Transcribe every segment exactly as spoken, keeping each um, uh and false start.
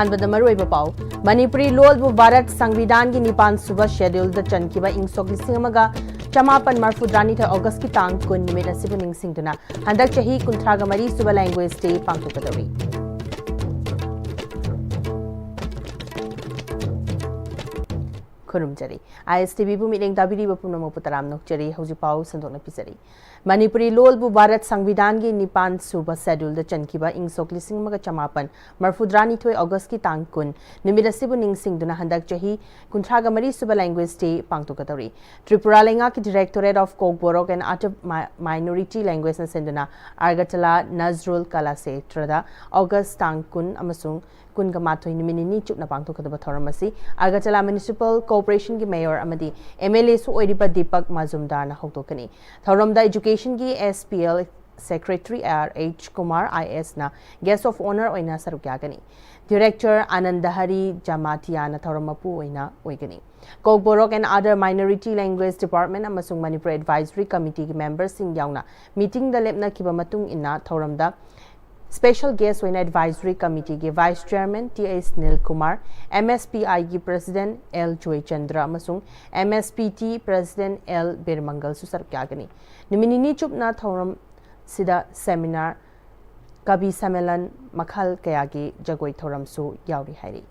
ꯑꯍꯥꯟꯕꯗ ꯃꯔꯨꯑꯣꯏꯕ ꯄꯥꯎ꯫ ꯃꯅꯤꯄꯨꯔꯤ ꯂꯣꯜꯕꯨ ꯚꯥꯔꯠ ꯁꯪꯕꯤꯙꯥꯟꯒꯤ ꯅꯤꯄꯥꯟ ꯁꯨꯕ ꯁꯦꯗ꯭ꯌꯨꯜꯗ ꯆꯟꯈꯤꯕ ꯏꯪ ꯁꯣꯛ ꯂꯤꯁꯤꯡ ꯑꯃꯒ ꯆꯃꯥꯄꯟ ꯃꯔꯐꯨꯇꯔꯥꯅꯤꯊꯣꯏ ꯑꯣꯒꯁꯀꯤ ꯇꯥꯡ ꯀꯨꯟ ꯅꯨꯃꯤꯠ ꯑꯁꯤꯕꯨ ꯅꯤꯡꯁꯤꯡꯗꯨꯅ ꯍꯟꯗꯛ ꯆꯍꯤ ꯀꯨꯟꯊ꯭ꯔꯥꯒ ꯃꯔꯤ ꯁꯨꯕ ꯂꯦꯡꯒ꯭ꯋꯦꯖ ꯗꯦ ꯄꯥꯡꯊꯣꯛꯀꯗꯧꯔꯤ꯫ ꯈꯨꯔꯨꯝꯖꯔꯤ꯫ ꯑꯥꯏ ꯑꯦꯁ ꯇꯤ ꯚꯤꯕꯨ ꯃꯤꯠꯌꯦꯡ ꯇꯥꯕꯤꯔꯤꯕ ꯄꯨꯝꯅꯃꯛꯄꯨ ꯇꯔꯥꯝꯅ ꯑꯣꯛꯆꯔꯤ꯫ ꯍꯧꯖꯤꯛ ꯄꯥꯎ ꯁꯟꯗꯣꯛꯅ ꯄꯤꯖꯔꯤ꯫ ꯃꯅꯤꯄꯨꯔꯤ ꯂꯣꯜꯕꯨ ꯚꯥꯔꯠ ꯁꯪꯕꯤꯙꯥꯟꯒꯤ ꯅꯤꯄꯥꯟ ꯁꯨꯕ ꯁꯦꯗ꯭ꯌꯨꯜꯗ ꯆꯟꯈꯤꯕ ꯏꯪ ꯁꯣꯛ ꯂꯤꯁꯤꯡ ꯑꯃꯒ ꯆꯃꯥꯄꯟ ꯃꯔꯐꯨꯇꯔꯥꯅꯤꯊꯣꯏ ꯑꯣꯒꯁꯀꯤ ꯇꯥꯡ ꯀꯨꯟ ꯅꯨꯃꯤꯠ ꯑꯁꯤꯕꯨ ꯅꯤꯡꯁꯤꯡꯗꯨꯅ ꯍꯟꯗꯛ ꯆꯍꯤ ꯀꯨꯟꯊ꯭ꯔꯥꯒ ꯃꯔꯤ ꯁꯨꯕ ꯂꯦꯡꯒ꯭ꯋꯦꯖ ꯗꯦ ꯄꯥꯡꯊꯣꯛꯀꯗꯧꯔꯤ꯫ ꯇ꯭ꯔꯤꯄꯨꯔꯥ ꯂꯩꯉꯥꯛꯀꯤ Directorate of Kokborok and Other Mi-, Minority Languageꯅ ꯁꯤꯟꯗꯨꯅ ꯑꯒꯔꯇꯂꯥ ꯅꯖꯔꯨꯜ ꯀꯂꯥꯁꯦꯇ꯭ꯔꯗ ꯑꯣꯒꯁ ꯇꯥꯡ ꯀꯨꯟ ꯑꯃꯁꯨꯡ ꯀꯨꯟꯒ ꯃꯥꯊꯣꯏ ꯅꯨꯃꯤꯠ ꯅꯤꯅꯤ ꯆꯨꯞꯅ ꯄꯥꯡꯊꯣꯛꯀꯗꯕ ꯊꯧꯔꯝ ꯑꯁꯤ ꯑꯒꯔꯇꯂꯥ Municipal Corporationꯒꯤ Mayor ꯑꯃꯗꯤ M L Aꯁꯨ ꯑꯣꯏꯔꯤꯕ ꯗꯤꯄꯛ ꯃꯖꯨꯝꯗꯥꯔꯅ ꯍꯧꯗꯣꯛꯀꯅꯤ꯫ ꯊꯧꯔꯝꯗ Educationꯒꯤ S P L Secretary R H Kumar I A Sꯅ Guest of Honour ꯑꯣꯏꯅ ꯁꯔꯨꯛ ꯌꯥꯒꯅꯤ꯫ Director ꯑꯅꯟꯗ ꯍꯔꯤ ꯖꯃꯥꯇꯤꯌꯥꯅ ꯊꯧꯔꯝ ꯃꯄꯨ ꯑꯣꯏꯅ ꯑꯣꯏꯒꯅꯤ꯫ Kokborok and Other Minority Language Department ꯑꯃꯁꯨꯡ ꯃꯅꯤꯄꯨꯔ Advisory Committeeꯒꯤ memberꯁꯤꯡ ꯌꯥꯎꯅ meetingꯗ ꯂꯦꯞꯅꯈꯤꯕ ꯃꯇꯨꯡ ꯏꯟꯅ ꯊꯧꯔꯝꯗ special guest ꯑꯣꯏꯅ Advisory Committeeꯒꯤ Vice Chairman T S Nilkumar, M S P Iꯒꯤ President L Joychandra ꯑꯃꯁꯨꯡ M S P T President L ꯕꯤꯔꯃꯪꯒꯜꯁꯨ ꯁꯔꯨꯛ ꯌꯥꯒꯅꯤ꯫ ꯅꯨꯃꯤꯠ ꯅꯤꯅꯤ ꯆꯨꯞꯅ ꯊꯧꯔꯝꯁꯤꯗ seminar, ꯀꯕꯤ ꯁꯝꯃꯦꯂꯟ, ꯃꯈꯜ ꯀꯌꯥꯒꯤ ꯖꯒꯣꯏ ꯊꯧꯔꯝꯁꯨ ꯌꯥꯎꯔꯤ ꯍꯥꯏꯔꯤ꯫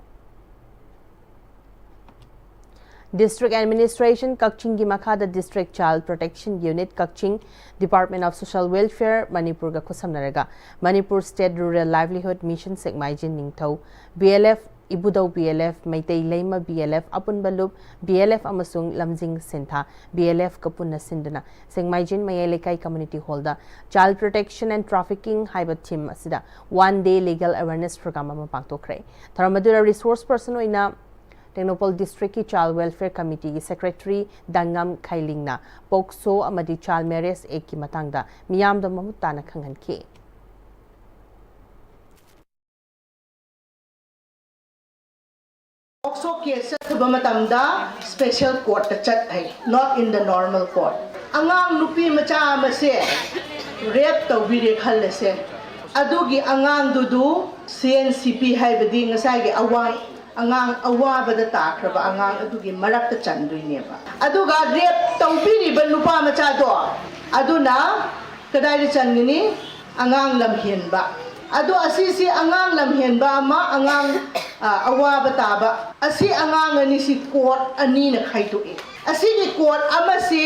District Administration ꯀꯛꯆꯤꯡꯒꯤ ꯃꯈꯥꯗ District Child Protection Unit Kakching, Department of Social Welfare ꯃꯅꯤꯄꯨꯔꯒ ꯈꯨꯠꯁꯝꯅꯔꯒ Manipur State Rural Livelihood Mission ꯁꯦꯛꯃꯥꯏꯖꯤꯟ ꯅꯤꯡꯊꯧ B L F, ꯏꯕꯨꯙꯧ B L F, ꯃꯩꯇꯩ ꯂꯩꯃ B L F, ꯑꯄꯨꯟꯕ ꯂꯨꯞ B L F ꯑꯃꯁꯨꯡ ꯂꯝꯖꯤꯡ ꯁꯤꯟꯊꯥ B L Fꯀ ꯄꯨꯟꯅ ꯁꯤꯟꯗꯨꯅ ꯁꯦꯛꯃꯥꯏꯖꯤꯟ ꯃꯌꯥꯏ ꯂꯩꯀꯥꯏ Community Hallꯗ Child Protection and Trafficking ꯍꯥꯏꯕ theme ꯑꯁꯤꯗ one day legal awareness program ꯑꯃ ꯄꯥꯡꯊꯣꯛꯈ꯭ꯔꯦ꯫ ꯊꯧꯔꯝ ꯑꯗꯨꯗ resource person ꯑꯣꯏꯅ Tengnoupal Districtꯀꯤ Child Welfare Committeeꯒꯤ Secretary ꯗꯪꯉꯝ ꯈꯩꯂꯤꯡꯅ POCSO ꯑꯃꯗꯤ Child Marriage Actꯀꯤ ꯃꯇꯥꯡꯗ ꯃꯤꯌꯥꯝꯗ ꯃꯃꯨꯠ ꯇꯥꯅ ꯈꯪꯍꯟꯈꯤ꯫ POCSO case ꯆꯠꯊꯕ ꯃꯇꯝꯗ special courtꯇ ꯆꯠ ꯍꯥꯏ, not in the normal court꯫ ꯑꯉꯥꯡ ꯅꯨꯄꯤ ꯃꯆꯥ ꯑꯃꯁꯦ rape ꯇꯧꯕꯤꯔꯦ ꯈꯜꯂꯁꯦ, ꯑꯗꯨꯒꯤ ꯑꯉꯥꯡꯗꯨꯗꯨ C N C P ꯍꯥꯏꯕꯗꯤ ꯉꯁꯥꯏꯒꯤ ꯑꯋꯥ ꯑꯉꯥꯡ ꯑꯋꯥꯕꯗ ꯇꯥꯈ꯭ꯔꯕ ꯑꯉꯥꯡ ꯑꯗꯨꯒꯤ ꯃꯔꯛꯇ ꯆꯟꯗꯣꯏꯅꯦꯕ꯫ ꯑꯗꯨꯒ ꯔꯦꯞ ꯇꯧꯕꯤꯔꯤꯕ ꯅꯨꯄꯥ ꯃꯆꯥꯗꯣ ꯑꯗꯨꯅ ꯀꯗꯥꯏꯗ ꯆꯟꯒꯅꯤ? ꯑꯉꯥꯡ ꯂꯝꯍꯦꯟꯕ꯫ ꯑꯗꯣ ꯑꯁꯤꯁꯤ ꯑꯉꯥꯡ ꯂꯝꯍꯦꯟꯕ ꯑꯃ, ꯑꯉꯥꯡ ꯑꯋꯥꯕ ꯇꯥꯕ, ꯑꯁꯤ ꯑꯉꯥꯡ ꯑꯅꯤꯁꯤ ꯀꯣꯔꯠ ꯑꯅꯤꯅ ꯈꯥꯏꯗꯣꯛꯏ꯫ ꯑꯁꯤꯒꯤ ꯀꯣꯔꯠ ꯑꯃꯁꯤ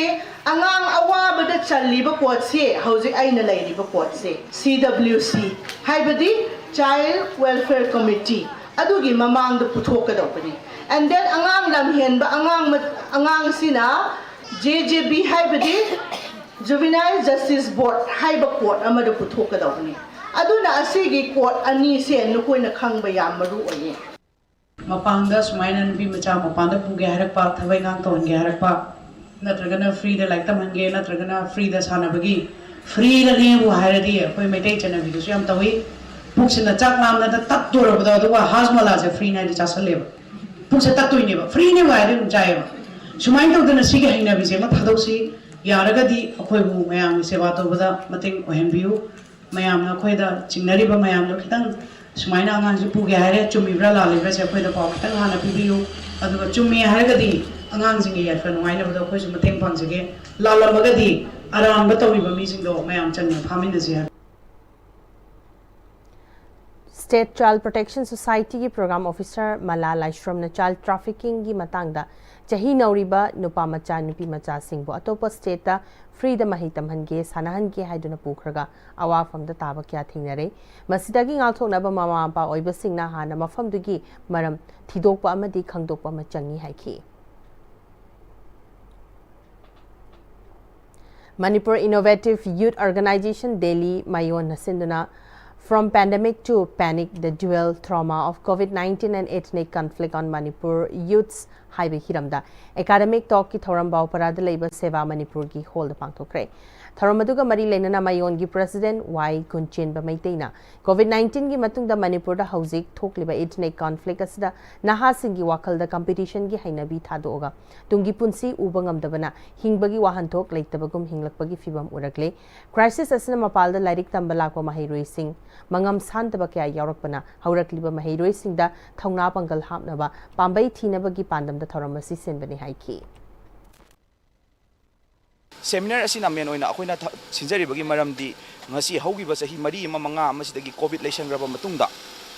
ꯑꯉꯥꯡ ꯑꯋꯥꯕꯗ ꯆꯜꯂꯤꯕ ꯀꯣꯔꯠꯁꯤ ꯍꯧꯖꯤꯛ ꯑꯩꯅ ꯂꯩꯔꯤꯕ ꯀꯣꯔꯠꯁꯤ C W C ꯍꯥꯏꯕꯗꯤ Child Welfare Committee ꯑꯗꯨꯒꯤ ꯃꯃꯥꯡꯗ ꯄꯨꯊꯣꯛꯀꯗꯧꯕꯅꯤ꯫ And then ꯑꯉꯥꯡ ꯂꯝꯍꯦꯟꯕ ꯑꯉꯥꯡ ꯑꯉꯥꯡꯁꯤꯅ J J B ꯍꯥꯏꯕꯗꯤ Juvenile Justice Board ꯍꯥꯏꯕ ꯀꯣꯔꯠ ꯑꯃꯗ ꯄꯨꯊꯣꯛꯀꯗꯧꯕꯅꯤ꯫ ꯑꯗꯨꯅ ꯑꯁꯤꯒꯤ ꯀꯣꯔꯠ ꯑꯅꯤꯁꯦ ꯅꯈꯣꯏꯅ ꯈꯪꯕ ꯌꯥꯝ ꯃꯔꯨ ꯑꯣꯏꯌꯦ꯫ ꯃꯄꯥꯟꯗ ꯁꯨꯃꯥꯏꯅ ꯅꯨꯄꯤ ꯃꯆꯥ ꯃꯄꯥꯟꯗ ꯄꯨꯒꯦ ꯍꯥꯏꯔꯛꯄ, ꯊꯕꯛ ꯏꯪꯈꯥꯡ ꯇꯧꯍꯟꯒꯦ ꯍꯥꯏꯔꯛꯄ, ꯅꯠꯇ꯭ꯔꯒꯅ ꯐ꯭ꯔꯤꯗ ꯂꯥꯏꯔꯤꯛ ꯇꯝꯍꯟꯒꯦ, ꯅꯠꯇ꯭ꯔꯒꯅ ꯐ꯭ꯔꯤꯗ ꯁꯥꯟꯅꯕꯒꯤ, ꯐ꯭ꯔꯤꯗ ꯂꯦꯡꯉꯨ ꯍꯥꯏꯔꯗꯤ ꯑꯩꯈꯣꯏ ꯃꯩꯇꯩ ꯆꯠꯅꯕꯤꯗꯁꯨ ꯌꯥꯝ ꯇꯧꯏ꯫ ꯄꯨꯛꯁꯤꯅ ꯆꯥꯛ ꯂꯥꯝꯅꯗ ꯇꯠꯇꯣꯔꯕꯗꯣ, ꯑꯗꯨꯒ ꯍꯥꯖꯃꯣꯂꯥꯁꯦ ꯐ꯭ꯔꯤꯅꯦ ꯍꯥꯏꯗꯤ ꯆꯥꯁꯜꯂꯦꯕ꯫ ꯄꯨꯛꯁꯦ ꯇꯠꯇꯣꯏꯅꯦꯕ, ꯐ꯭ꯔꯤꯅꯦꯕꯨ ꯍꯥꯏꯔꯗꯤ ꯑꯗꯨꯝ ꯆꯥꯏꯌꯦꯕ꯫ ꯁꯨꯃꯥꯏꯅ ꯇꯧꯗꯅ ꯁꯤꯒꯤ ꯍꯩꯅꯕꯤꯁꯦ ꯑꯃ ꯊꯥꯗꯣꯛꯁꯤ꯫ ꯌꯥꯔꯒꯗꯤ ꯑꯩꯈꯣꯏꯕꯨ ꯃꯌꯥꯝꯒꯤ ꯁꯦꯕꯥ ꯇꯧꯕꯗ ꯃꯇꯦꯡ ꯑꯣꯏꯍꯟꯕꯤꯌꯨ꯫ ꯃꯌꯥꯝꯅ ꯑꯩꯈꯣꯏꯗ ꯆꯤꯡꯅꯔꯤꯕ ꯃꯌꯥꯝꯗꯣ ꯈꯤꯇꯪ ꯁꯨꯃꯥꯏꯅ ꯑꯉꯥꯡꯁꯤ ꯄꯨꯒꯦ ꯍꯥꯏꯔꯦ, ꯆꯨꯝꯃꯤꯕ꯭ꯔꯥ ꯂꯥꯜꯂꯤꯕ꯭ꯔꯥꯁꯦ ꯑꯩꯈꯣꯏꯗ ꯄꯥꯎ ꯈꯤꯇꯪ ꯍꯥꯟꯅ ꯄꯤꯕꯤꯌꯨ꯫ ꯑꯗꯨꯒ ꯆꯨꯝꯃꯦ ꯍꯥꯏꯔꯒꯗꯤ ꯑꯉꯥꯡꯁꯤꯡꯒꯤ ꯌꯥꯏꯐ ꯅꯨꯡꯉꯥꯏꯅꯕꯗ ꯑꯩꯈꯣꯏꯁꯨ ꯃꯇꯦꯡ ꯄꯥꯡꯖꯒꯦ꯫ ꯂꯥꯜꯂꯝꯃꯒꯗꯤ ꯑꯔꯥꯟꯕ ꯇꯧꯔꯤꯕ ꯃꯤꯁꯤꯡꯗꯣ ꯃꯌꯥꯝ ꯆꯪꯅ ꯐꯥꯃꯤꯟꯅꯁꯤ ꯍꯥꯏꯕ꯫ State Child Protection Society ꯒꯤ Program Officer ꯃꯂꯥ ꯂꯥꯏꯁ꯭ꯔꯝꯅ child trafficking ꯒꯤ ꯃꯇꯥꯡꯗ ꯆꯍꯤ ꯅꯧꯔꯤꯕ ꯅꯨꯄꯥ ꯃꯆꯥ, ꯅꯨꯄꯤ ꯃꯆꯥꯁꯤꯡꯕꯨ ꯑꯇꯣꯞꯄ state ꯇ free ꯗ ꯃꯍꯩ ꯇꯝꯍꯟꯒꯦ, ꯁꯥꯟꯅꯍꯟꯒꯦ ꯍꯥꯏꯗꯨꯅ ꯄꯨꯈ꯭ꯔꯒ ꯑꯋꯥꯐꯝꯗ ꯇꯥꯕ ꯀꯌꯥ ꯊꯦꯡꯅꯔꯦ꯫ ꯃꯁꯤꯗꯒꯤ ꯉꯥꯛꯊꯣꯛꯅꯕ ꯃꯃꯥ ꯃꯄꯥ ꯑꯣꯏꯕꯁꯤꯡꯅ ꯍꯥꯟꯅ ꯃꯐꯝꯗꯨꯒꯤ ꯃꯔꯝ ꯊꯤꯗꯣꯛꯄ ꯑꯃꯗꯤ ꯈꯪꯗꯣꯛꯄ ꯑꯃ ꯆꯪꯏ ꯍꯥꯏꯈꯤ꯫ Manipur Innovative Youth Organization Delhi ꯃꯥꯌꯣꯟꯅ ꯁꯤꯟꯗꯨꯅ From Pandemic to Panic, The Dual Trauma of COVID nineteen and Ethnic Conflict on Manipur Youths ꯍꯥꯏꯕ ꯍꯤꯔꯝꯗ academic talk ꯀꯤ ꯊꯧꯔꯝ ꯕꯥꯎꯄꯔꯥꯗ ꯂꯩꯕ ꯁꯦꯕꯥ ꯃꯅꯤꯄꯨꯔꯒꯤ hall ꯗ ꯄꯥꯡꯊꯣꯛꯈ꯭ꯔꯦ꯫ ꯊꯧꯔꯝ ꯑꯗꯨꯒ ꯃꯔꯤ ꯂꯩꯅꯅ ꯃꯌꯣꯟꯒꯤ president ꯋꯥꯏ ꯒꯨꯟꯆꯦꯟꯕ ꯃꯩꯇꯩꯅ COVID nineteen ꯒꯤ ꯃꯇꯨꯡꯗ ꯃꯅꯤꯄꯨꯔꯗ ꯍꯧꯖꯤꯛ ꯊꯣꯛꯂꯤꯕ ethnic conflict ꯑꯁꯤꯗ ꯅꯍꯥꯁꯤꯡꯒꯤ ꯋꯥꯈꯜꯗ competition ꯒꯤ ꯍꯩꯅꯕꯤ ꯊꯥꯗꯣꯛꯑꯒ ꯇꯨꯡꯒꯤ ꯄꯨꯟꯁꯤ ꯎꯕ ꯉꯝꯗꯕꯅ ꯍꯤꯡꯕꯒꯤ ꯋꯥꯍꯟꯊꯣꯛ ꯂꯩꯇꯕꯒꯨꯝ ꯍꯤꯡꯂꯛꯄꯒꯤ ꯐꯤꯚꯝ ꯎꯔꯛꯂꯦ꯫ Crisis ꯑꯁꯤꯅ ꯃꯄꯥꯜꯗ ꯂꯥꯏꯔꯤꯛ ꯇꯝꯕ ꯂꯥꯛꯄ ꯃꯍꯩꯔꯣꯏꯁꯤꯡ ꯃꯉꯝ ꯁꯥꯟꯗꯕ ꯀꯌꯥ ꯌꯥꯎꯔꯛꯄꯅ ꯍꯧꯔꯛꯂꯤꯕ ꯃꯍꯩꯔꯣꯏꯁꯤꯡꯗ ꯊꯧꯅꯥ ꯄꯥꯡꯒꯜ ꯍꯥꯞꯅꯕ ꯄꯥꯝꯕꯩ ꯊꯤꯅꯕꯒꯤ ꯄꯥꯟꯗꯝꯗ ꯊꯧꯔꯝ ꯑꯁꯤ ꯁꯤꯟꯕꯅꯤ ꯍꯥꯏꯈꯤ꯫ Seminar ꯑꯁꯤꯅ main ꯑꯣꯏꯅ ꯑꯩꯈꯣꯏꯅ ꯊ- ꯁꯤꯟꯖꯔꯤꯕꯒꯤ ꯃꯔꯝꯗꯤ ꯉꯁꯤ ꯍꯧꯈꯤꯕ ꯆꯍꯤ ꯃꯔꯤ ꯑꯃ ꯃꯉꯥ ꯑꯃꯁꯤꯗꯒꯤ COVID ꯂꯩꯁꯟꯈ꯭ꯔꯕ ꯃꯇꯨꯡꯗ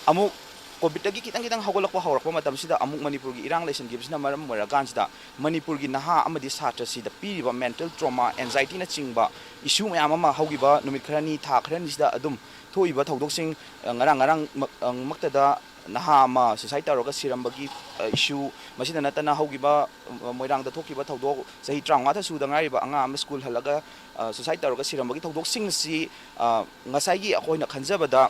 ꯑꯃꯨꯛ COVIDꯇꯒꯤ ꯈꯤꯇꯪ ꯈꯤꯇꯪ ꯍꯧꯒꯠꯂꯛꯄ ꯍꯧꯔꯛꯄ ꯃꯇꯝꯁꯤꯗ ꯑꯃꯨꯛ ꯃꯅꯤꯄꯨꯔꯒꯤ ꯏꯔꯥꯡ ꯂꯩꯁꯟꯈꯤꯕꯁꯤꯅ ꯃꯔꯝ ꯑꯣꯏꯔꯀꯥꯟꯁꯤꯗ ꯃꯅꯤꯄꯨꯔꯒꯤ ꯅꯍꯥ ꯑꯃꯗꯤ ꯁꯥꯇ꯭ꯔꯁꯤꯗ ꯄꯤꯔꯤꯕ mental trauma, anxietyꯅꯆꯤꯡꯕ issue ꯃꯌꯥꯝ ꯑꯃ ꯍꯧꯈꯤꯕ ꯅꯨꯃꯤꯠ ꯈꯔꯅꯤ, ꯊꯥ ꯈꯔꯅꯤꯁꯤꯗ ꯑꯗꯨꯝ ꯊꯣꯛꯏꯕ ꯊꯧꯗꯣꯛꯁꯤꯡ, ꯑ, ꯉꯔꯥꯡ ꯉꯔꯥꯡ ꯃꯛ-, ꯑ, ꯃꯛꯇꯗ ꯅꯍꯥ ꯑꯃ suicide ꯇꯧꯔꯒ ꯁꯤꯔꯝꯕꯒꯤ, ꯑ, issue, ꯃꯁꯤꯗ ꯅꯠꯇꯅ ꯍꯧꯈꯤꯕ, ꯑ, ꯃꯣꯏꯔꯥꯡꯗ ꯊꯣꯛꯈꯤꯕ ꯊꯧꯗꯣꯛ, ꯆꯍꯤ ꯇꯔꯥꯃꯉꯥꯗ ꯁꯨꯗ ꯉꯥꯏꯔꯤꯕ ꯑꯉꯥꯡ ꯑꯃ school ꯍꯜꯂꯒ, ꯑ, suicide ꯇꯧꯔꯒ ꯁꯤꯔꯝꯕꯒꯤ ꯊꯧꯗꯣꯛꯁꯤꯡ ꯑꯁꯤ, ꯑ, ꯉꯁꯥꯏꯒꯤ ꯑꯩꯈꯣꯏꯅ ꯈꯟꯖꯕꯗ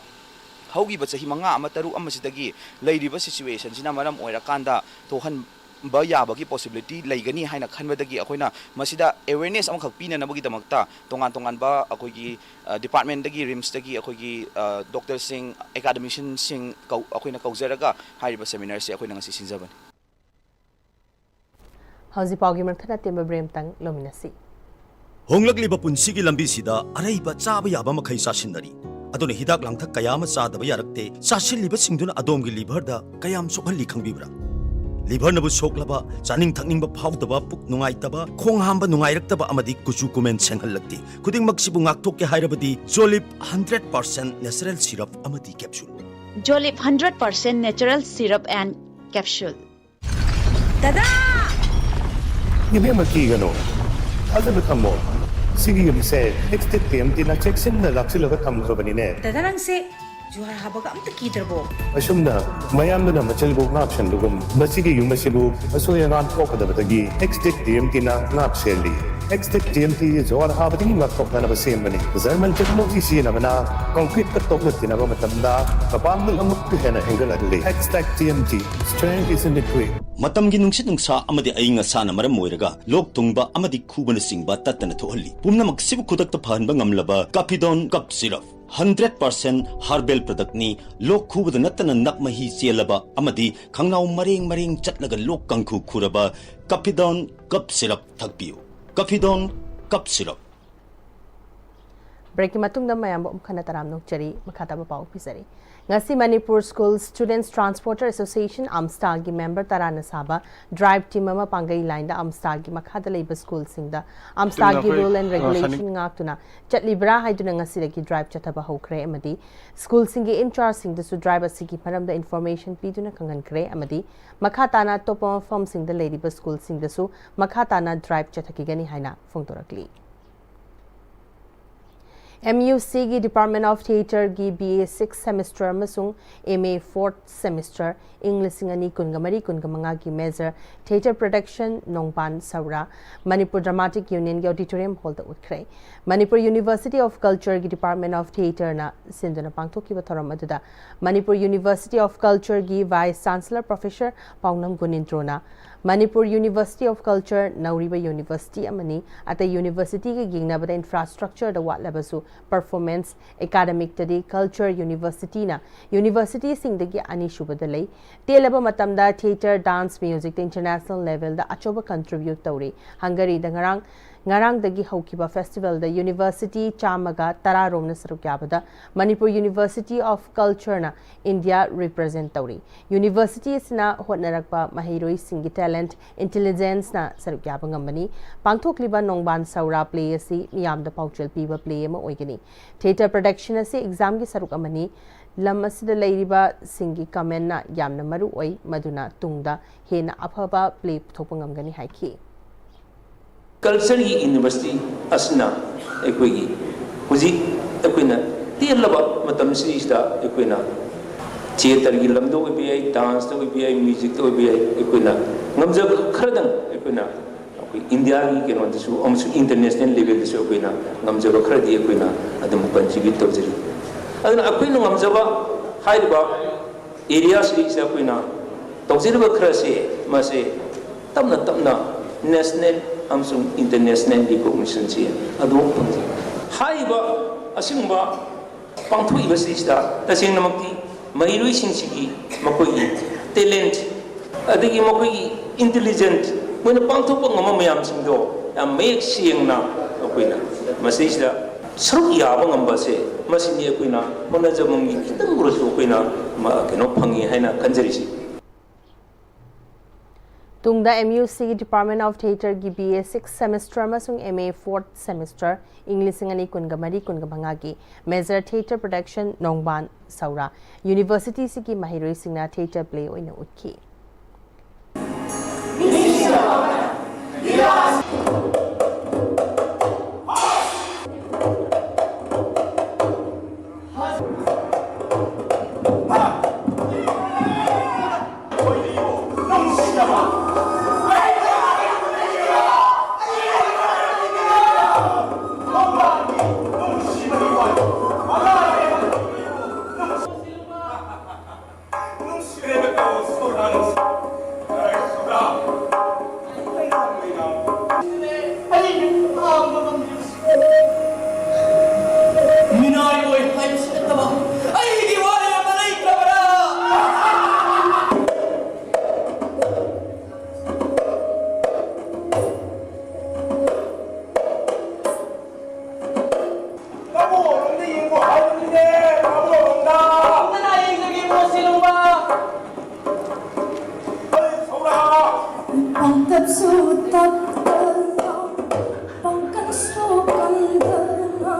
ꯍꯧꯈꯤꯕ ꯆꯍꯤ ꯃꯉꯥ ꯑꯃ ꯇꯔꯨꯛ ꯑꯃꯁꯤꯗꯒꯤ ꯂꯩꯔꯤꯕ situationꯁꯤꯅ ꯃꯔꯝ ꯑꯣꯏꯔꯀꯥꯟꯗ ꯊꯣꯛꯍꯟꯕ ꯌꯥꯕꯒꯤ possibility ꯂꯩꯒꯅꯤ ꯍꯥꯏꯅ ꯈꯟꯕꯗꯒꯤ ꯑꯩꯈꯣꯏꯅ ꯃꯁꯤꯗ awareness ꯑꯃꯈꯛ ꯄꯤꯅꯅꯕꯒꯤꯗꯃꯛꯇ ꯇꯣꯉꯥꯟ ꯇꯣꯉꯥꯟꯕ ꯑꯩꯈꯣꯏꯒꯤ, ꯑ, departmentꯇꯒꯤ, RIMSꯇꯒꯤ ꯑꯩꯈꯣꯏꯒꯤ, ꯑ, doctorꯁꯤꯡ, academicianꯁꯤꯡ ꯀꯧ-, ꯑꯩꯈꯣꯏꯅ ꯀꯧꯖꯔꯒ ꯍꯥꯏꯔꯤꯕ seminarꯁꯦ ꯑꯩꯈꯣꯏꯅ ꯉꯁꯤ ꯁꯤꯟꯖꯕꯅꯤ꯫ ꯍꯧꯖꯤꯛ ꯄꯥꯎꯒꯤ ꯃꯔꯛ ꯊꯠꯅ ꯇꯦꯟꯕ break ꯑꯃꯇꯪ ꯂꯧꯃꯤꯟꯅꯁꯤ꯫ ꯍꯣꯡꯂꯛꯂꯤꯕ ꯄꯨꯟꯁꯤꯒꯤ ꯂꯝꯕꯤꯁꯤꯗ ꯑꯔꯩꯕ ꯆꯥꯕ ꯌꯥꯕ ꯃꯈꯩ ꯆꯥꯁꯤꯟꯅꯔꯤ꯫ ꯑꯗꯨꯅ ꯍꯤꯗꯥꯛ ꯂꯥꯡꯊꯛ ꯀꯌꯥ ꯑꯃ ꯆꯥꯗꯕ ꯌꯥꯔꯛꯇꯦ꯫ ꯆꯥꯁꯤꯜꯂꯤꯕꯁꯤꯡꯗꯨꯅ ꯑꯗꯣꯝꯒꯤ liverꯗ ꯀꯌꯥꯝ ꯁꯣꯛꯍꯜꯂꯤ ꯈꯪꯕꯤꯕ꯭ꯔꯥ? Liverꯅꯕꯨ ꯁꯣꯛꯂꯕ, ꯆꯥꯅꯤꯡ ꯊꯛꯅꯤꯡꯕ ꯐꯥꯎꯗꯕ, ꯄꯨꯛ ꯅꯨꯡꯉꯥꯏꯇꯕ, ꯈꯣꯡ ꯍꯥꯝꯕ ꯅꯨꯡꯉꯥꯏꯔꯛꯇꯕ ꯑꯃꯗꯤ ꯀꯨꯆꯨ ꯀꯨꯃꯦꯟ ꯁꯦꯡꯍꯜꯂꯛꯇꯦ꯫ ꯈꯨꯗꯤꯡꯃꯛꯁꯤꯕꯨ ꯉꯥꯛꯊꯣꯛꯀꯦ ꯍꯥꯏꯔꯕꯗꯤ Jolib hundred percent natural syrup ꯑꯃꯗꯤ capsule꯫ Jolib hundred percent natural syrup and capsule. ꯏꯕꯦꯝꯃ, ꯀꯤꯒꯅꯨ, ꯊꯥꯖꯕ ꯊꯝꯃꯣ꯫ ꯁꯤꯒꯤ ꯌꯨꯝꯁꯦ ꯍꯦꯛꯁꯇꯦꯠ ꯄꯤ ꯑꯦꯝ ꯇꯤꯅ ꯆꯦꯛꯁꯤꯟꯅ ꯂꯥꯛꯁꯤꯜꯂꯒ ꯊꯝꯈ꯭ꯔꯕꯅꯤꯅꯦ꯫ ꯗꯗꯥ, ꯅꯪꯁꯦ ꯖꯨꯍꯥꯔ ꯍꯥꯕꯒ ꯑꯝꯇ ꯀꯤꯗ꯭ꯔꯕꯣ? ꯑꯁꯨꯝꯅ ꯃꯌꯥꯝꯗꯨꯅ ꯃꯆꯤꯜꯕꯨ ꯉꯥꯛ ꯁꯦꯟꯕꯒꯨꯝ ꯃꯁꯤꯒꯤ ꯌꯨꯝ ꯑꯁꯤꯕꯨ ꯑꯁꯣꯏ ꯑꯉꯥꯝ ꯊꯣꯛꯀꯗꯕꯗꯒꯤ ꯑꯦꯛꯁꯇꯦꯛ ꯇꯤ ꯑꯦꯝ ꯇꯤꯅ ꯉꯥꯛ ꯁꯦꯜꯂꯤ꯫ ꯑꯦꯛꯁꯇꯦꯛ ꯇꯤ ꯑꯦꯝ ꯇꯤ ꯖꯨꯍꯥꯔ ꯍꯥꯕꯗꯒꯤ ꯉꯥꯛꯊꯣꯛꯅꯅꯕ ꯁꯦꯝꯕꯅꯤ꯫ ꯖꯔꯃꯟ ꯇꯦꯛꯅꯣꯂꯣꯖꯤ ꯁꯤꯖꯤꯟꯅꯕꯅ ꯀꯪꯀ꯭ꯔꯤꯠꯀ ꯇꯣꯛꯅ ꯇꯤꯟꯅꯕ ꯃꯇꯝꯗ ꯃꯄꯥꯡꯒꯜ ꯑꯃꯨꯛꯀ ꯍꯦꯟꯅ ꯍꯦꯟꯒꯠꯍꯜꯂꯤ꯫ Xtech T M T, strength is in the grit. ꯃꯇꯝꯒꯤ ꯅꯨꯡꯁꯤꯠ ꯅꯨꯡꯁꯥ ꯑꯃꯗꯤ ꯑꯏꯪ ꯑꯁꯥꯅ ꯃꯔꯝ ꯑꯣꯏꯔꯒ ꯂꯣꯛ ꯊꯨꯡꯕ ꯑꯃꯗꯤ ꯈꯨꯕꯅꯆꯤꯡꯕ ꯇꯠꯇꯅ ꯊꯣꯛꯍꯜꯂꯤ꯫ ꯄꯨꯝꯅꯃꯛꯁꯤꯕꯨ ꯈꯨꯗꯛꯇ ꯐꯍꯟꯕ ꯉꯝꯂꯕ ꯀꯥꯐꯤꯗꯣꯟ ꯀꯞ ꯁꯤꯔꯞ, ꯍꯟꯗ꯭ꯔꯦꯠ ꯄꯥꯔꯁꯦꯟ ꯍꯥꯔꯕꯦꯜ ꯄ꯭ꯔꯗꯛꯅꯤ꯫ ꯂꯣꯛ ꯈꯨꯕꯗ ꯅꯠꯇꯅ ꯅꯞ ꯃꯍꯤ ꯆꯦꯜꯂꯕ ꯑꯃꯗꯤ ꯈꯪꯅꯥꯎ ꯃꯔꯦꯡ ꯃꯔꯦꯡ ꯆꯠꯂꯒ ꯂꯣꯛ ꯀꯥꯡꯈꯨ ꯈꯨꯔꯕ ꯀꯥꯐꯤꯗꯣꯟ ꯀꯞ ꯁꯤꯔꯞ ꯊꯛꯄꯤꯌꯨ꯫ ꯀꯥꯐꯤꯗꯣꯟ ꯀꯞ ꯁꯤꯔꯞ꯫ ꯕ꯭ꯔꯦꯛꯀꯤ ꯃꯇꯨꯡꯗ ꯃꯌꯥꯝꯕꯨ ꯑꯃꯨꯛ ꯍꯟꯅ ꯇꯔꯥꯝꯅ ꯑꯣꯛꯆꯔꯤ꯫ ꯃꯈꯥ ꯇꯥꯕ ꯄꯥꯎ ꯄꯤꯖꯔꯤ꯫ ꯉꯁꯤ Manipur school ꯁ꯭ꯇꯨꯗꯦꯟꯠꯁ transporter association, ꯑꯝꯁꯇꯥꯒꯤ member ꯇꯔꯥꯅ ꯁꯥꯕ ꯗ꯭ꯔꯥꯏꯕ ꯇꯤꯝ ꯑꯃ ꯄꯥꯡꯒꯩ ꯂꯥꯏꯟꯗ ꯑꯝꯁꯇꯥꯒꯤ ꯃꯈꯥꯗ ꯂꯩꯕ ꯁ꯭ꯀꯨꯜꯁꯤꯡꯗ ꯑꯝꯁꯇꯥꯒꯤ ꯑꯩꯈꯣꯏ, ꯔꯨꯜ ꯑꯦꯟ ꯑ, ꯔꯦꯒꯨꯂꯦꯁꯟ ꯁꯅꯤꯛ- ꯉꯥꯛꯇꯨꯅ ꯆꯠꯂꯤꯕ꯭ꯔꯥ ꯍꯥꯏꯗꯨꯅ ꯉꯁꯤꯗꯒꯤ ꯗ꯭ꯔꯥꯏꯕ ꯆꯠꯊꯕ ꯍꯧꯈ꯭ꯔꯦ꯫ ꯑꯃꯗꯤ ꯁ꯭ꯀꯨꯜꯁꯤꯡꯒꯤ ꯏꯟꯆꯥꯔꯖꯁꯤꯡꯗꯁꯨ ꯗ꯭ꯔꯥꯏꯕ ꯑꯁꯤꯒꯤ ꯃꯔꯝꯗ ꯏꯟꯐꯣꯔꯃꯦꯁꯟ ꯄꯤꯗꯨꯅ ꯈꯪꯍꯟꯈ꯭ꯔꯦ꯫ ꯑꯃꯗꯤ ꯃꯈꯥ ꯇꯥꯅ ꯑꯇꯣꯞꯄ ꯃꯐꯝꯁꯤꯡꯗ ꯂꯩꯔꯤꯕ ꯁ꯭ꯀꯨꯜꯁꯤꯡꯗꯁꯨ ꯃꯈꯥ ꯇꯥꯅ ꯗ꯭ꯔꯥꯏꯕ ꯆꯠꯊꯈꯤꯒꯅꯤ ꯍꯥꯏꯅ ꯐꯣꯡꯗꯣꯔꯛꯂꯤ꯫ ꯑꯦꯝ ꯌꯨ ꯁꯤꯒꯤ ꯗꯤꯄꯥꯔꯠꯃꯦꯟ ꯑꯣꯐ ꯊꯤꯌꯦꯇꯔꯒꯤ ꯕꯤ ꯑꯦ ꯁꯤꯛꯁ ꯁꯦꯃꯤꯁꯇꯔ ꯑꯃꯁꯨꯡ ꯑꯦꯝ ꯑꯦ ꯐꯣꯔꯠ ꯁꯦꯃꯤꯁꯇꯔ ꯏꯪ ꯂꯤꯁꯤꯡ ꯑꯅꯤ ꯀꯨꯟꯒ ꯃꯔꯤ ꯀꯨꯟꯒ ꯃꯉꯥꯒꯤ major theatre production Nongban Soura Manipur dramatic ꯌꯨꯅꯤꯌꯟꯒꯤ ꯑꯣꯗꯤꯇꯣꯔꯤꯌꯝ ꯍꯣꯜꯗ ꯎꯠꯈ꯭ꯔꯦ꯫ ꯃꯅꯤꯄꯨꯔ ꯌꯨꯅꯤꯚꯔꯁꯤꯇꯤ ꯑꯣꯐ ꯀꯜꯆꯔꯒꯤ ꯗꯤꯄꯥꯔꯠꯃꯦꯟ ꯑꯣꯐ ꯊꯤꯌꯦꯇꯔꯅ ꯁꯤꯟꯗꯨꯅ ꯄꯥꯡꯊꯣꯛꯈꯤꯕ ꯊꯧꯔꯝ ꯑꯗꯨꯗ ꯃꯅꯤꯄꯨꯔ ꯌꯨꯅꯤꯚꯔꯁꯤꯇꯤ ꯑꯣꯐ ꯀꯜꯆꯔꯒꯤ ꯚꯥꯏꯁ ꯆꯥꯟꯁꯦꯂꯔ ꯄ꯭ꯔꯣꯐꯦꯁꯔ ꯄꯥꯎꯅꯝ ꯒꯨꯅꯤꯟꯗ꯭ꯔꯣꯅ ꯃꯅꯤꯄꯨꯔ ꯌꯨꯅꯤꯚꯔꯁꯤꯇꯤ ꯑꯣꯐ ꯀꯜꯆꯔ ꯅꯧꯔꯤꯕ ꯌꯨꯅꯤꯚꯔꯁꯤꯇꯤ ꯑꯃꯅꯤ, ꯑꯇꯩ ꯌꯨꯅꯤꯚꯔꯁꯤꯇꯤꯒ ꯌꯦꯡꯅꯕꯗ ꯏꯟꯐ꯭ꯔꯥꯁ꯭ꯇ꯭ꯔꯛꯆꯔꯗ ꯋꯥꯠꯂꯕꯁꯨ ꯄꯔꯐꯣꯔꯃꯦꯟꯁ, ꯑꯦꯀꯥꯗꯃꯤꯛꯇꯗꯤ ꯀꯜꯆꯔ ꯌꯨꯅꯤꯚꯔꯁꯤꯇꯤꯅ ꯌꯨꯅꯤꯚꯔꯁꯤꯇꯤꯁꯤꯡꯗꯒꯤ ꯑꯅꯤꯁꯨꯕꯗ ꯂꯩ꯫ ꯇꯦꯜꯂꯕ ꯃꯇꯝꯗ ꯊꯤꯌꯦꯇꯔ, ꯗꯥꯟꯁ, ꯃ꯭ꯌꯨꯖꯤꯛꯇ ꯏꯟꯇꯔꯅꯦꯁꯅꯦꯜ ꯂꯦꯚꯦꯜꯗ ꯑꯆꯧꯕ ꯀꯟꯇ꯭ꯔꯤꯕ꯭ꯌꯨꯠ ꯇꯧꯔꯤ꯫ ꯍꯪꯒꯔꯤꯗ ꯉꯔꯥꯡ ꯉꯔꯥꯡꯗꯒꯤ ꯍꯧꯈꯤꯕ ꯐꯦꯁꯇꯤꯚꯦꯜꯗ ꯌꯨꯅꯤꯚꯔꯁꯤꯇꯤ ꯆꯥꯝꯃꯒ ꯇꯔꯥ ꯔꯣꯝꯅ ꯁꯔꯨꯛ ꯌꯥꯕꯗ ꯃꯅꯤꯄꯨꯔ ꯌꯨꯅꯤꯚꯔꯁꯤꯇꯤ ꯑꯣꯐ ꯀꯜꯆꯔꯅ ꯏꯟꯗꯤꯌꯥ ꯔꯤꯄ꯭ꯔꯖꯦꯟꯠ ꯇꯧꯔꯤ꯫ ꯌꯨꯅꯤꯚꯔꯁꯤꯇꯤ ꯑꯁꯤꯅ ꯍꯣꯠꯅꯔꯛꯄ ꯃꯍꯩꯔꯣꯏꯁꯤꯡꯒꯤ ꯇꯦꯂꯦꯟꯠ, ꯏꯟꯇꯦꯂꯤꯖꯦꯟꯁꯅ ꯁꯔꯨꯛ ꯌꯥꯕ ꯉꯝꯕꯅꯤ꯫ ꯄꯥꯡꯊꯣꯛꯂꯤꯕ ꯅꯣꯡꯕꯥꯟ ꯁꯧꯔꯥ ꯄ꯭ꯂꯦ ꯑꯁꯤ ꯃꯤꯌꯥꯝꯗ ꯄꯥꯎꯖꯦꯜ ꯄꯤꯕ ꯄ꯭ꯂꯦ ꯑꯃ ꯑꯣꯏꯒꯅꯤ꯫ ꯊꯤꯌꯦꯇꯔ ꯄ꯭ꯔꯗꯛꯁꯟ ꯑꯁꯤ ꯑꯦꯛꯖꯥꯝꯒꯤ ꯁꯔꯨꯛ ꯑꯃꯅꯤ꯫ ꯂꯝ ꯑꯁꯤꯗ ꯂꯩꯔꯤꯕꯁꯤꯡꯒꯤ ꯀꯃꯦꯟꯅ ꯌꯥꯝꯅ ꯃꯔꯨ ꯑꯣꯏ, ꯃꯗꯨꯅ ꯇꯨꯡꯗ ꯍꯦꯟꯅ ꯑꯐꯕ ꯄ꯭ꯂꯦ ꯄꯨꯊꯣꯛꯄ ꯉꯝꯒꯅꯤ ꯍꯥꯏꯈꯤ꯫ ꯀꯜꯆꯔꯒꯤ ꯌꯨꯅꯤꯚꯔꯁꯤꯇꯤ ꯑꯁꯤꯅ ꯑꯩꯈꯣꯏꯒꯤ ꯍꯧꯖꯤꯛ ꯑꯩꯈꯣꯏꯅ ꯇꯦꯜꯂꯕ ꯃꯇꯝꯁꯤꯗꯩꯁꯤꯗ ꯑꯩꯈꯣꯏꯅ ꯊꯤꯌꯦꯇꯔꯒꯤ ꯂꯝꯗ ꯑꯣꯏꯕ ꯌꯥꯏ, ꯗꯥꯟꯁꯇ ꯑꯣꯏꯕ ꯌꯥꯏ, ꯃ꯭ꯌꯨꯖꯤꯛꯇ ꯑꯣꯏꯕ ꯌꯥꯏ, ꯑꯩꯈꯣꯏꯅ ꯉꯝꯖꯕ ꯈꯔꯗꯪ ꯑꯩꯈꯣꯏꯅ ꯑꯩꯈꯣꯏ ꯏꯟꯗꯤꯌꯥꯒꯤ ꯀꯩꯅꯣꯗꯁꯨ ꯑꯃꯁꯨꯡ ꯏꯟꯇꯔꯅꯦꯁꯅꯦꯜ ꯂꯦꯚꯦꯜꯗꯁꯨ ꯑꯩꯈꯣꯏꯅ ꯉꯝꯖꯕ ꯈꯔꯗꯤ ꯑꯩꯈꯣꯏꯅ ꯑꯗꯨꯝ ꯀꯟꯇ꯭ꯔꯤꯕ꯭ꯌꯨꯠ ꯇꯧꯖꯔꯤ꯫ ꯑꯗꯨꯅ ꯑꯩꯈꯣꯏꯅ ꯉꯝꯖꯕ ꯍꯥꯏꯔꯤꯕ ꯑꯦꯔꯤꯌꯥꯁꯤꯗꯩꯁꯤꯗ ꯑꯩꯈꯣꯏꯅ ꯇꯧꯖꯔꯤꯕ ꯈꯔꯁꯦ, ꯃꯁꯦ ꯇꯞꯅ ꯇꯞꯅ ꯅꯦꯁꯅꯦꯜ ꯑꯃꯁꯨꯡ ꯏꯟꯇꯔꯅꯦꯁꯅꯦꯜ ꯔꯤꯀꯣꯛꯅꯤꯁꯟꯁꯤ ꯑꯗꯨ ꯐꯪꯖꯩ꯫ ꯍꯥꯏꯔꯤꯕ ꯑꯁꯤꯒꯨꯝꯕ ꯄꯥꯡꯊꯣꯛꯏꯕꯁꯤꯗꯩꯁꯤꯗ ꯇꯁꯦꯡꯅꯃꯛꯇꯤ ꯃꯍꯩꯔꯣꯏꯁꯤꯡꯁꯤꯒꯤ ꯃꯈꯣꯏꯒꯤ ꯇꯦꯂꯦꯟꯠ ꯑꯗꯒꯤ ꯃꯈꯣꯏꯒꯤ ꯏꯟꯇꯦꯂꯤꯖꯦꯟꯠ, ꯃꯣꯏꯅ ꯄꯥꯡꯊꯣꯛꯄ ꯉꯝꯕ ꯃꯌꯥꯝꯁꯤꯡꯗꯣ ꯌꯥꯝ ꯃꯌꯦꯛ ꯁꯦꯡꯅ ꯑꯩꯈꯣꯏꯅ ꯃꯁꯤꯗꯩꯁꯤꯗ ꯁꯔꯨꯛ ꯌꯥꯕ ꯉꯝꯕꯁꯦ, ꯃꯁꯤꯅꯤ ꯑꯩꯈꯣꯏꯅ ꯍꯣꯠꯅꯖꯃꯟꯒꯤ ꯈꯤꯇꯪ ꯑꯣꯏꯔꯁꯨ ꯑꯩꯈꯣꯏꯅ ꯃ-, ꯀꯩꯅꯣ ꯐꯪꯉꯤ ꯍꯥꯏꯅ ꯈꯟꯖꯔꯤꯁꯤ꯫ ꯇꯨꯡꯗ ꯑꯦꯝ ꯌꯨ ꯁꯤꯒꯤ Department of Theatreꯒꯤ ꯕꯤ ꯑꯦ sixth semester ꯑꯃꯁꯨꯡ ꯑꯦꯝ ꯑꯦ fourth semester ꯏꯪ ꯂꯤꯁꯤꯡ ꯑꯅꯤ ꯀꯨꯟꯒ ꯃꯔꯤ ꯀꯨꯟꯒ ꯃꯉꯥꯒꯤ Major Theatre Production ꯅꯣꯡꯕꯥꯟ ꯁꯧꯔꯥ ꯌꯨꯅꯤꯚꯔꯁꯤꯇꯤꯁꯤꯒꯤ ꯃꯍꯩꯔꯣꯏꯁꯤꯡꯅ theatre play ꯑꯣꯏꯅ ꯎꯠꯈꯤ꯫ ꯃꯤꯅꯥꯏ ꯑꯣꯏ ꯍꯥꯏꯕꯁꯤ ꯅꯠꯇꯕ ꯑꯩꯒꯤ ꯋꯥꯔꯦꯞ ꯑꯃ ꯂꯩꯇ꯭ꯔꯕꯔꯥ? ꯇꯥꯃꯣ, ꯅꯪꯗꯤ ꯌꯦꯡꯉꯣ ꯍꯥꯏꯕꯅꯤꯅꯦ, ꯇꯥꯃꯣ, ꯅꯪꯗ꯫ ꯅꯪꯅ ꯌꯦꯡꯖꯒꯦ, ꯃꯣꯁꯤ ꯂꯨꯝꯕ꯫ ꯄꯥꯡꯇꯞꯁꯨ ꯇꯞꯇꯅ, ꯄꯥꯡꯀꯟꯁꯨ ꯀꯟꯗꯅ꯫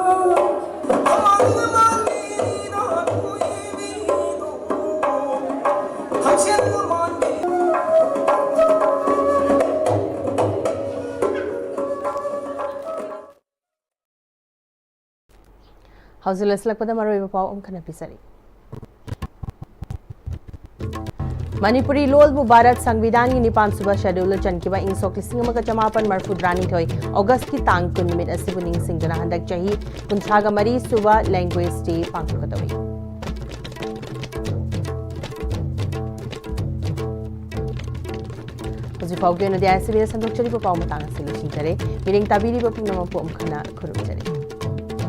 ꯍꯧꯖꯤꯛ ꯂꯣꯏꯁꯤꯜꯂꯛꯄꯗ ꯃꯔꯨꯑꯣꯏꯕ ꯄꯥꯎ ꯑꯃꯈꯛ ꯄꯤꯖꯔꯤ꯫ ꯃꯅꯤꯄꯨꯔꯤ ꯂꯣꯜꯕꯨ ꯚꯥꯔꯠ ꯁꯪꯕꯤꯙꯥꯟꯒꯤ ꯅꯤꯄꯥꯟ ꯁꯨꯕ ꯁꯦꯗ꯭ꯌꯨꯜꯗ ꯆꯟꯈꯤꯕ ꯏꯪ ꯁꯣꯛ ꯂꯤꯁꯤꯡ ꯑꯃꯒ ꯆꯃꯥꯄꯟ ꯃꯔꯐꯨꯇꯔꯥꯅꯤꯊꯣꯏ ꯑꯣꯒꯁꯀꯤ ꯇꯥꯡ ꯀꯨꯟ ꯅꯨꯃꯤꯠ ꯑꯁꯤꯕꯨ ꯅꯤꯡꯁꯤꯡꯗꯨꯅ ꯍꯟꯗꯛ ꯆꯍꯤ ꯀꯨꯟꯊ꯭ꯔꯥꯒ ꯃꯔꯤ ꯁꯨꯕ Language Day ꯄꯥꯡꯊꯣꯛꯀꯗꯧꯔꯤ꯫ ꯍꯧꯖꯤꯛ ꯐꯥꯎꯒꯤ ꯑꯣꯏꯅꯗꯤ ꯑꯥꯏ ꯑꯦꯁ ꯁꯤ ꯕꯤꯅ ꯁꯟꯗꯣꯛꯆꯔꯤꯕ ꯄꯥꯎ ꯃꯇꯥꯡ ꯑꯁꯤ ꯂꯣꯏꯁꯤꯟꯖꯔꯦ꯫ ꯃꯤꯠꯌꯦꯡ ꯇꯥꯕꯤꯔꯤꯕ ꯄꯨꯝꯅꯃꯛꯄꯨ ꯑꯃꯨꯛ ꯍꯟꯅ ꯈꯨꯔꯨꯝꯖꯔꯤ꯫